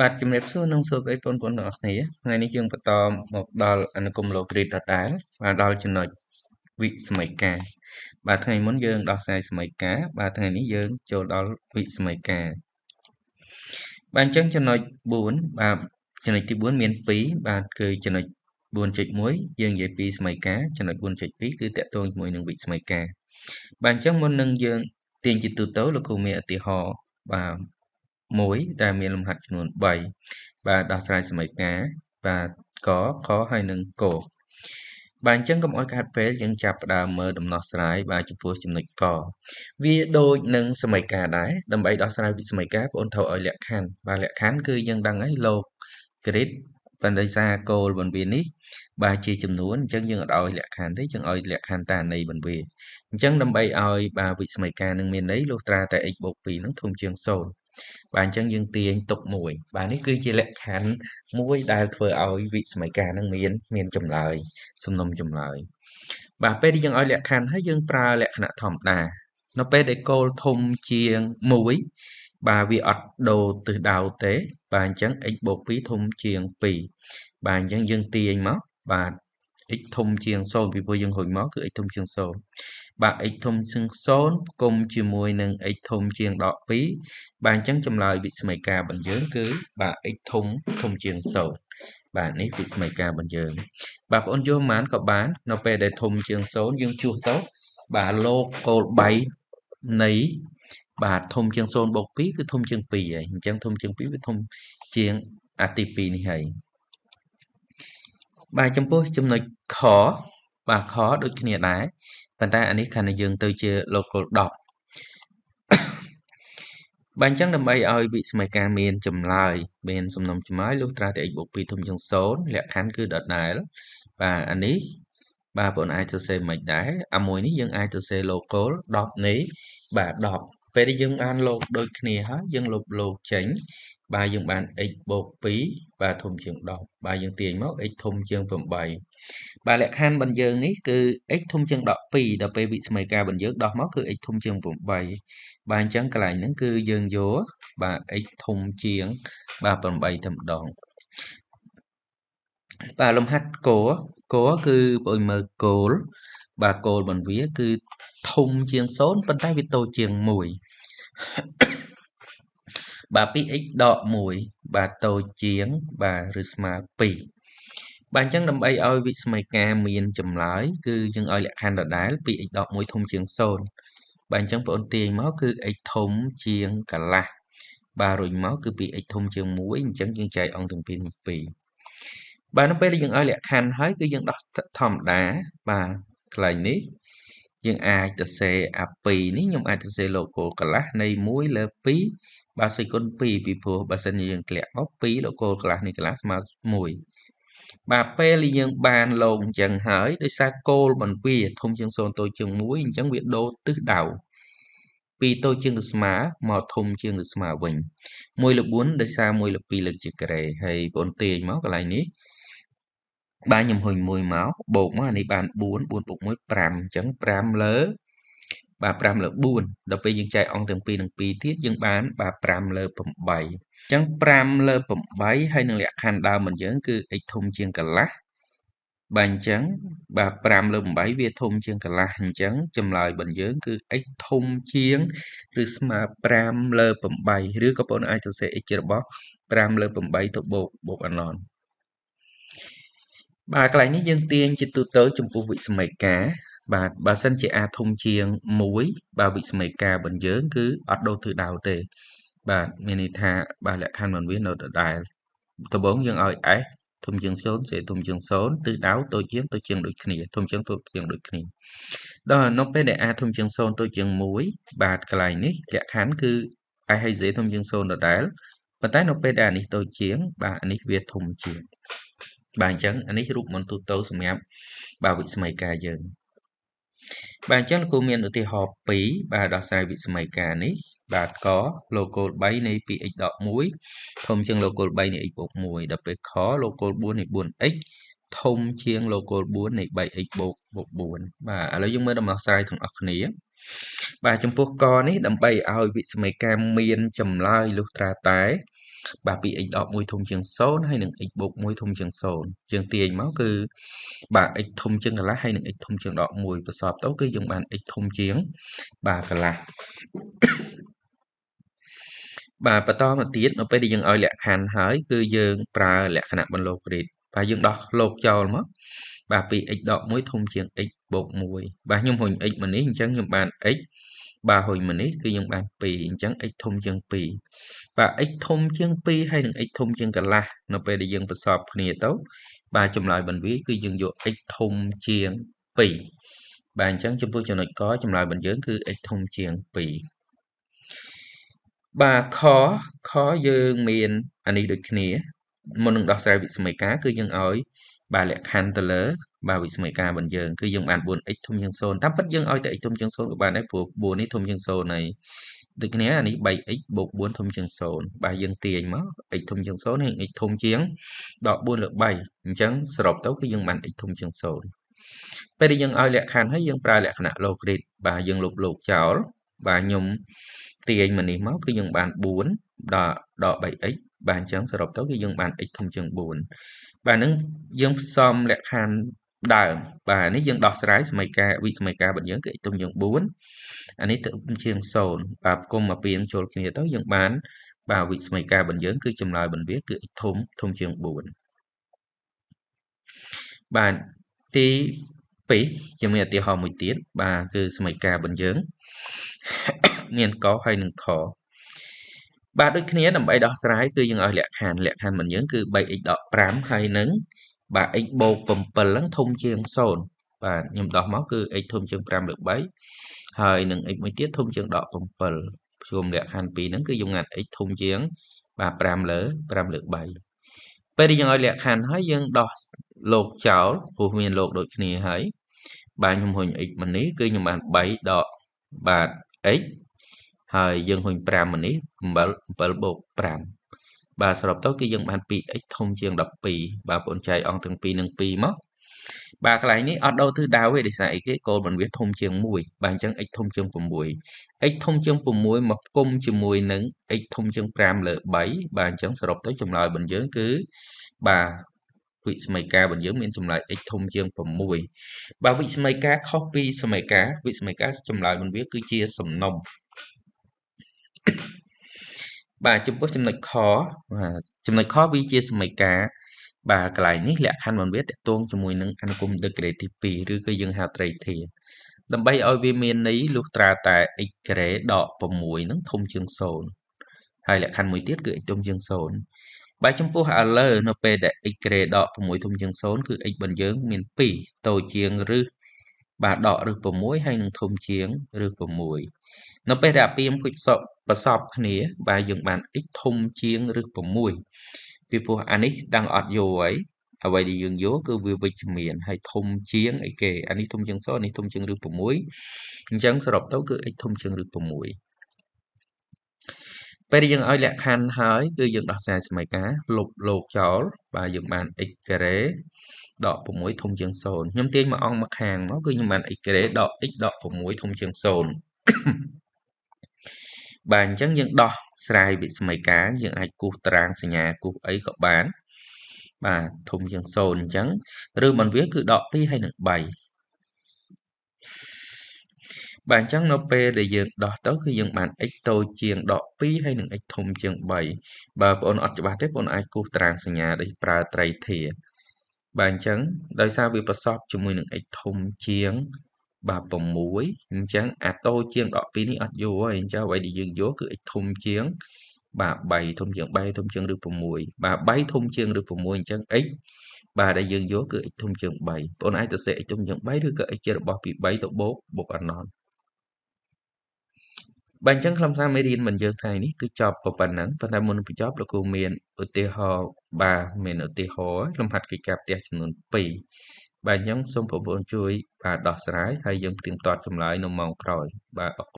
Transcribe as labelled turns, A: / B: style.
A: បាទជំរាបសួរនិងសួស្តីបងប្អូនទាំងអស់គ្នាថ្ងៃនេះយើងបន្តមកដល់អនុគមន៍ឡូគ្រីតដដែលបាទដល់ចំណុចវិសម័យកាបាទថ្ងៃមុនយើងដោះស្រាយសម័យកាបាទថ្ងៃនេះយើងចូលដល់វិសម័យកាបាទអញ្ចឹងចំណុច4បាទចំណុចទី4មាន2បាទគឺចំណុច 4.1 យើងនិយាយពីសម័យកាចំណុច 4.2 គឺតកតងជាមួយនឹងវិសម័យកាបាទអញ្ចឹងមុននឹងយើងទាញជាទូទៅលោកគ្រូមានឧទាហរណ៍បាទមួយដែលមានលំហាត់ចំនួន3បាទដោះស្រាយសមីការបាទកខហើយនិងកបាទអញ្ចឹងកុំឲ្យខាតពេលយើងចាប់ផ្ដើមមើលដំណោះស្រាយបាទចំពោះចំណុចកវាដូចនឹងសមីការដែរដើម្បីដោះស្រាយវិសមីការបងអូនត្រូវឲ្យលក្ខខណ្ឌបាទលក្ខខណ្ឌគឺយើងដឹងហើយលោកគ្រីតបណ្ដោយសារគោលបន្វានេះបាទជាចំនួនអញ្ចឹងយើងអត់ឲ្យលក្ខខណ្ឌទេយើងឲ្យលក្ខខណ្ឌតានៃបន្វាអញ្ចឹងដើម្បីឲ្យបាទវិសមីការនឹងមានន័យលុះត្រាតែ x បូក2នឹងធំជាង0បាទអញ្ចឹងយើងទាញទុកមួយបាទនេះគឺជាលក្ខខណ្ឌមួយដែលធ្វើឲ្យវិសមីការនឹងមានចម្លើយសំណុំចម្លើយបាទពេលដែលយើងឲ្យលក្ខខណ្ឌហើយយើងប្រើលក្ខណៈធម្មតានៅពេលដែលគោលធំជាង1បាទវាអត់ដូរទិសដៅទេបាទអញ្ចឹង x បូក2ធំជាង2បាទអញ្ចឹងយើងទាញមកបាទ x ធំជាង0ពីព្រោះយើងរុញមកគឺ x ធំជាង0បាទ x ធំជាង0ផ្គុំជាមួយនឹង x ធំជាងដក2បាទអញ្ចឹងចម្លើយវិសមីការរបស់យើងគឺបាទ x ធំជាង0បាទនេះវិសមីការរបស់យើងបាទបងអូនយល់ប៉ុន្មានក៏បាននៅពេលដែលធំជាង0យើងជួសទៅបាទលោកគោល3នៃបាទធំជាង0បូក2គឺធំជាង2ហើយអញ្ចឹងធំជាង2វាធំជាងអាទី2នេះហើយបាទចំពោះចំណុចខបាទខដូចគ្នាដែរប៉ុន្តែអានេះខាងយើងទៅជាលោកគោល10បាទអញ្ចឹងដើម្បីឲ្យវិសមីការមានចម្លើយមានសំណុំចម្លើយលុះត្រាតែ x បូក2ធំជាង0លក្ខខណ្ឌគឺដដែលបាទអានេះបាទបងអាចសរសេរមិនដែរអាមួយនេះយើងអាចសរសេរលោកគោល10នៃបាទ10ពេលដែលយើងអានលោកដូចគ្នាហើយយើងលុបលោកចេញបាទយើងបាន x បូក2បាទធំជាង10បាទយើងទាញមក x ធំជាង8បាទលក្ខខណ្ឌរបស់យើងនេះគឺ x ធំជាង12ដល់ពេលវិសមីការរបស់យើងដោះមកគឺ x ធំជាង8បាទអញ្ចឹងកន្លែងហ្នឹងគឺយើងយកបាទ x ធំជាងបាទ8តែម្ដងបាទលំហាត់គគគឺបងមើលគោលបាទគោលរបស់វាគឺធំជាង0ប៉ុន្តែវាតូចជាង1បាទ 2x ដក1បាទតូចជាងបាទឬស្មើ2បាទអញ្ចឹងដើម្បីឲ្យវិសមីការមានចម្លើយគឺយើងឲ្យលក្ខខណ្ឌដដែល 2x ដក1ធំជាង0បាទអញ្ចឹងបងអូនទាញមកគឺ x ធំជាងកន្លះបាទរុញមកគឺ 2x ធំជាង1អញ្ចឹងយើងចែកអង្គទាំងពីរនឹង2បាទនៅពេលដែលយើងឲ្យលក្ខខណ្ឌហើយគឺយើងដោះធម្មតាបាទកន្លែងនេះយើងអាចទៅសេអា2នេះខ្ញុំអាចទៅសេលោកគោលកន្លះនៃ1លើ2បាទសេគុណ2ពីព្រោះបើសិនជាយើងធ្លាក់មក2លោកគោលកន្លះនេះកន្លះស្មើ1បាទពេលយើងបានលោកអញ្ចឹងហើយដោយសារគោលបន្វាធំជាង0តូចជាង1អញ្ចឹងវាដូរទិសដៅ2តូចជាងឬស្មើមកធំជាងឬស្មើវិញ1លើ4ដោយសារ1លើ2លើកជាការ៉េហើយបងទាញមកកន្លែងនេះបាទខ្ញុំហ៊ុញ1មកបូកមកអានេះបាន4 4បូក1 5អញ្ចឹង5លើបាទ5លើ4ដល់ពេលយើងចែកអង្គទាំងពីរនឹង2ទៀតយើងបានបាទ5លើ8អញ្ចឹង5លើ8ហើយនឹងលក្ខខណ្ឌដើមរបស់យើងគឺ x ធំជាងកន្លះបាទអញ្ចឹងបាទ5លើ8វាធំជាងកន្លះអញ្ចឹងចម្លើយរបស់យើងគឺ x ធំជាងឬស្មើ5លើ8ឬក៏បងអាចសរសេរ x ជារបស់5លើ8ទៅបូកអាណនបាទកន្លែងនេះយើងទាញជាទូទៅចំពោះវិសមីការបាទបើសិនជា a ធំជាង1បាទវិសមីការរបស់យើងគឺអត់ដូរទិសដៅទេបាទមានន័យថាបាទលក្ខខណ្ឌរបស់វានៅដដែលដំបូងយើងឲ្យ s ធំជាង0 c ធំជាង0ទិសដៅតូចជាងដូចគ្នាធំជាងតូចជាងដូចគ្នាដល់នៅពេលដែល a ធំជាង0តូចជាង1បាទកន្លែងនេះលក្ខខណ្ឌគឺ s ហើយ z ធំជាង0ដដែលប៉ុន្តែនៅពេលដែលអានេះតូចជាងបាទអានេះវាធំជាងបាទអញ្ចឹងអានេះរូបមន្តទូទៅសម្រាប់បាទវិសមីការយើងបាទអញ្ចឹងលោកគ្រូមានឧទាហរណ៍2បាទដោះស្រាយវិសមីការនេះបាទកលោកគោល3នៃ 2x ដក1ធំជាងលោកគោល3នៃ x បូក1ដល់ពេលខលោកគោល4នៃ 4x ធំជាងលោកគោល4នៃ 3x បូក4បាទឥឡូវយើងមើលដំណោះស្រាយទាំងអស់គ្នាបាទចំពោះកនេះដើម្បីឲ្យវិសមីការមានចម្លើយលុះត្រាតែបាទ 2x ដក1ធំជាង0ហើយនិង x បូក1ធំជាង0យើងទាញមកគឺបាទ x ធំជាងកន្លះហើយនិង x ធំជាងដក1ប្រសពទៅគឺយើងបាន x ធំជាងបាទកន្លះបាទបន្តមកទៀតនៅពេលដែលយើងឲ្យលក្ខខណ្ឌហើយគឺយើងប្រើលក្ខណៈបន្លូគ្រីតបាទយើងដោះលោកចោលមកបាទ 2x ដក1ធំជាង x បូក1បាទខ្ញុំរុញ x មកនេះអញ្ចឹងខ្ញុំបាន x បាទរុញមកនេះគឺយើងបាន2អញ្ចឹង x ធំជាង2បាទ x ធំជាង2ហើយនិង x ធំជាងកន្លះនៅពេលដែលយើងប្រសពគ្នាទៅបាទចម្លើយបន្វាគឺយើងយក x ធំជាង2បាទអញ្ចឹងចំពោះចំណុចកចម្លើយបន្យើងគឺ x ធំជាង2បាទខយើងមានអានេះដូចគ្នាមុននឹងដោះស្រាយវិសមីការគឺយើងឲ្យបាទលក្ខខណ្ឌទៅលើបាទវិសមីការរបស់យើងគឺយើងបាន 4x ធំជាង0តាមពិតយើងឲ្យតែ x ធំជាង0ក៏បានដែរព្រោះ4នេះធំជាង0ហើយដូចគ្នាអានេះ 3x បូក4ធំជាង0បាទយើងទាញមក x ធំជាង0ហើយ x ធំជាងដក4លើ3អញ្ចឹងសរុបទៅគឺយើងបាន x ធំជាង0ពេលដែលយើងឲ្យលក្ខខណ្ឌហើយយើងប្រើលក្ខណៈឡូគ្រីតបាទយើងលុបលោកចោលបាទខ្ញុំទាញមកនេះមកគឺយើងបាន4ដល់ដក 3x បាទអញ្ចឹងសរុបទៅគឺយើងបាន x ធំជាង4បាទហ្នឹងយើងផ្សំលក្ខខណ្ឌដើមបាទនេះយើងដោះស្រាយសមីការវិសមីការរបស់យើងគឺ x ធំជាង4អានេះធំជាង0បាទគុំមកពីងចូលគ្នាទៅយើងបានបាទវិសមីការរបស់យើងគឺចម្លើយរបស់វាគឺ x ធំជាង4បាទទី2យើងមានឧទាហរណ៍មួយទៀតបាទគឺសមីការរបស់យើងមានកហើយនឹងខបាទដូចគ្នាដើម្បីដោះស្រាយគឺយើងឲ្យលក្ខខណ្ឌលក្ខខណ្ឌរបស់យើងគឺ 3x ដក5ហើយនឹងបាទ x បូក7ហ្នឹងធំជាង0បាទខ្ញុំដោះមកគឺ x ធំជាង5លើ3ហើយនឹង x មួយទៀតធំជាងដក7ជុំលក្ខខណ្ឌពីរហ្នឹងគឺយើងងាត់ x ធំជាងបាទ5លើ5លើ3ពេលដែលយើងឲ្យលក្ខខណ្ឌហើយយើងដោះលោកចោលព្រោះមានលោកដូចគ្នាហើយបាទខ្ញុំរុញ x មកនេះគឺខ្ញុំបាន3ដកបាទ x ហើយយើងរុញ5មកនេះ7បូក5បាទសរុបទៅគឺយើងបាន 2x ធំជាង12បាទបងចែកអង្គទាំងពីរនឹង2មកបាទកន្លែងនេះអត់ដូរទិសដៅទេដោយសារអីគេគោលបន្វាធំជាង1បាទអញ្ចឹង x ធំជាង6 x ធំជាង6មកផ្គុំជាមួយនឹង x ធំជាង5លើ3បាទអញ្ចឹងសរុបទៅចម្លើយរបស់យើងគឺបាទវិសមីការរបស់យើងមានចម្លើយ x ធំជាង6បាទវិសមីការខុសពីសមីការវិសមីការចម្លើយរបស់វាគឺជាសំណុំបាទចំពោះចំណុចខបាទចំណុចខវាជាសមីការបាទកន្លែងនេះលក្ខខណ្ឌរបស់វាតកតងជាមួយនឹងអនុគមន៍ដឺក្រេទី2ឬក៏យើងហៅត្រីធាដើម្បីឲ្យវាមានន័យលុះត្រាតែ x ការ៉េដក6នឹងធំជាង0ហើយលក្ខខណ្ឌមួយទៀតគឺ x ធំជាង0បាទចំពោះឥឡូវនៅពេលដែល x ការ៉េដក6ធំជាង0គឺ x របស់យើងមាន2តូចជាងឬបាទដកឬ6ហើយនឹងធំជាងឬ6នៅពេលដែលអាពាមប្រសពគ្នាបាទយើងបាន x ធំជាងឬ6ពីព្រោះអានេះដឹងអត់យកហើយអ្វីដែលយើងយកគឺវាវិជ្ជមានហើយធំជាងអីគេអានេះធំជាង0នេះធំជាងឬ6អញ្ចឹងសរុបទៅគឺ x ធំជាងឬ6ពេលដែលយើងឲ្យលក្ខខណ្ឌហើយគឺយើងដោះស្រាយសមីការលុបលោកចោលបាទយើងបាន x ការ៉េដក6ធំជាង0ខ្ញុំទាញមកអង្គមកខាងមកគឺខ្ញុំបាន x ការ៉េដក x ដក6ធំជាង0បាទអញ្ចឹងយើងដោះស្រាយវិសមីការយើងអាចគូសតារាងសញ្ញាគូសអីក៏បានបាទធំជាង0អញ្ចឹងឬបន្វាគឺដក2ហើយនឹង3បាទអញ្ចឹងនៅពេលដែលយើងដោះទៅគឺយើងបាន x តូចជាងដក2ហើយនឹង x ធំជាង3បើបងអត់ច្បាស់ទេបងអាចគូសតារាងសញ្ញាដោយប្រើត្រីធាបាទអញ្ចឹងដោយសារវាប្រសពជាមួយនឹង x ធំជាងបាទ6អញ្ចឹងអាតូចជាងដក2នេះអត់យកហើយអញ្ចឹងអ្វីដែលយើងយកគឺ x ធំជាងបាទ3ធំជាង3ធំជាងឬ6បាទ3ធំជាងឬ6អញ្ចឹង x បាទដែលយើងយកគឺ x ធំជាង3បងអាចទៅសេ x ធំជាង3ឬក៏ x ជារបស់ពី3ទៅបូកបូកអណន្តបាទអញ្ចឹងខ្លឹមសារមេរៀនរបស់យើងថ្ងៃនេះគឺចប់ប៉ុណ្ណឹងប៉ុន្តែមុននឹងបញ្ចប់លោកគ្រូមានឧទាហរណ៍បាទមានឧទាហរណ៍លំហាត់កិច្ចការផ្ទះចំនួន2បាទអញ្ចឹងសូមបងប្អូនជួយបាទដោះស្រាយហើយយើងផ្ទៀងផ្ទាត់ចម្លើយនៅម៉ោងក្រោយបាទអរគុណ